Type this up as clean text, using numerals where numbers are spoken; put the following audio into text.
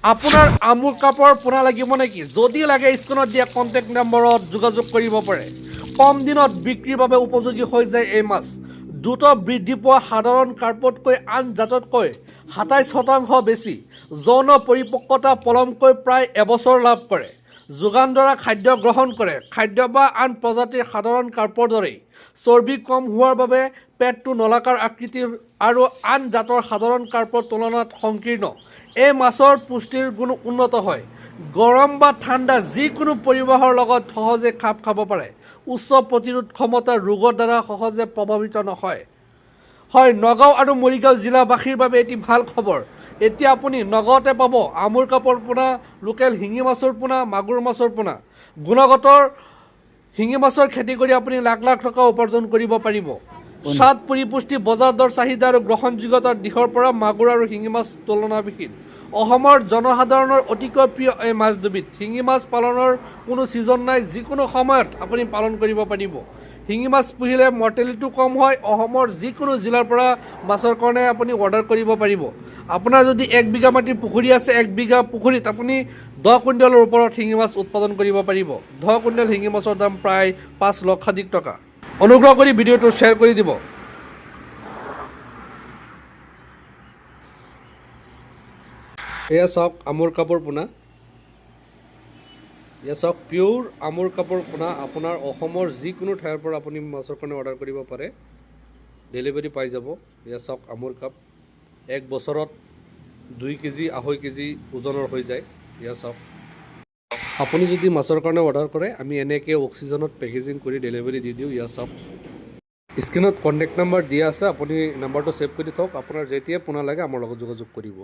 আপোনাৰ আমুৰ কাৰ্পৰ পোনা লাগিব নেকি? যদি লাগে, স্ক্ৰীণত দিয়া কণ্টেক্ট নম্বৰত যোগাযোগ কৰিব পাৰে। কম দিনত বিক্ৰীৰ বাবে উপযোগী হৈ যায় এই মাছ। দ্ৰুত বৃদ্ধি পোৱা, সাধাৰণ কাৰ্পতকৈ আন জাততকৈ 27% বেছি। যৌন পৰিপক্কতা পলমকৈ প্ৰায় এবছৰ লাভ কৰে। যোগান ধৰা খাদ্য গ্ৰহণ কৰে। খাদ্য বা আন প্ৰজাতিৰ সাধাৰণ কাৰ্পৰ দৰেই। চৰ্বি কম হোৱাৰ বাবে পেটটো নলাকাৰ আকৃতিৰ আৰু আন জাতৰ সাধাৰণ কাৰ্পৰ তুলনাত সংকীৰ্ণ। এই মাছৰ পুষ্টিৰ গুণ উন্নত হয়। গৰম বা ঠাণ্ডা যিকোনো পৰিৱেশৰ লগত সহজে খাপ খাব পাৰে। উচ্চ প্ৰতিৰোধ ক্ষমতা, ৰোগৰ দ্বাৰা সহজে প্ৰভাৱিত নহয়। হয়, নগাঁও আৰু মৰিগাঁও জিলাবাসীৰ বাবে এটি ভাল খবৰ। এতিয়া আপুনি নগাঁৱতে পাব আমুৰ কাৰ্পৰ পোনা, লোকেল শিঙি মাছৰ পোনা, মাগুৰ মাছৰ পোনা। গুণগতৰ শিঙি মাছৰ খেতি কৰি আপুনি লাখ লাখ টকা উপাৰ্জন কৰিব পাৰিব। স্বাদ, পৰিপুষ্টি, বজাৰ দৰ, চাহিদা আৰু গ্ৰহণযোগ্যতাৰ দিশৰ পৰা মাগুৰ আৰু শিঙি মাছ তুলনাবিহীন। অসমৰ জনসাধাৰণৰ অতিকৈ প্ৰিয় এই মাছ দুবিধ। শিঙি মাছ পালনৰ কোনো ছিজন নাই, যিকোনো সময়ত আপুনি পালন কৰিব পাৰিব। শিঙি মাছ পুহিলে মৰ্টেলিটিও কম হয়। অসমৰ যিকোনো জিলাৰ পৰা মাছৰ কাৰণে আপুনি অৰ্ডাৰ কৰিব পাৰিব। আপোনাৰ যদি 1 বিঘা মাটিৰ পুখুৰী আছে, 1 বিঘা পুখুৰীত আপুনি 10 কুইণ্টেলৰ ওপৰত শিঙি মাছ উৎপাদন কৰিব পাৰিব। 10 কুইণ্টেল শিঙি মাছৰ দাম প্ৰায় 5 লক্ষাধিক টকা। অনুগ্ৰহ কৰি ভিডিঅ'টো শ্বেয়াৰ কৰি দিব। এয়া চাওক আমুৰ কাৰ্পৰ পোনা। এয়া চাওক পিয়'ৰ আমুৰ কাৰ্পৰ পোনা। আপোনাৰ অসমৰ যিকোনো ঠাইৰ পৰা আপুনি মাছৰ কাৰণে অৰ্ডাৰ কৰিব পাৰে, ডেলিভাৰী পাই যাব। এয়া চাওক আমুৰ কাৰ্প, এক বছৰত 2 কেজি, 2.5 কেজি ওজনৰ হৈ যায়। এয়া চাওক। আপুনি যদি মাছৰ কাৰণে অৰ্ডাৰ কৰে, আমি এনেকৈ অক্সিজেনত পেকেজিং কৰি ডেলিভাৰী দি দিওঁ। এয়া চাওক, স্ক্ৰীণত কণ্টেক্ট নাম্বাৰ দিয়া আছে। আপুনি নাম্বাৰটো ছেভ কৰি থওক। আপোনাৰ যেতিয়াই পোনা লাগে, আমাৰ লগত যোগাযোগ কৰিব।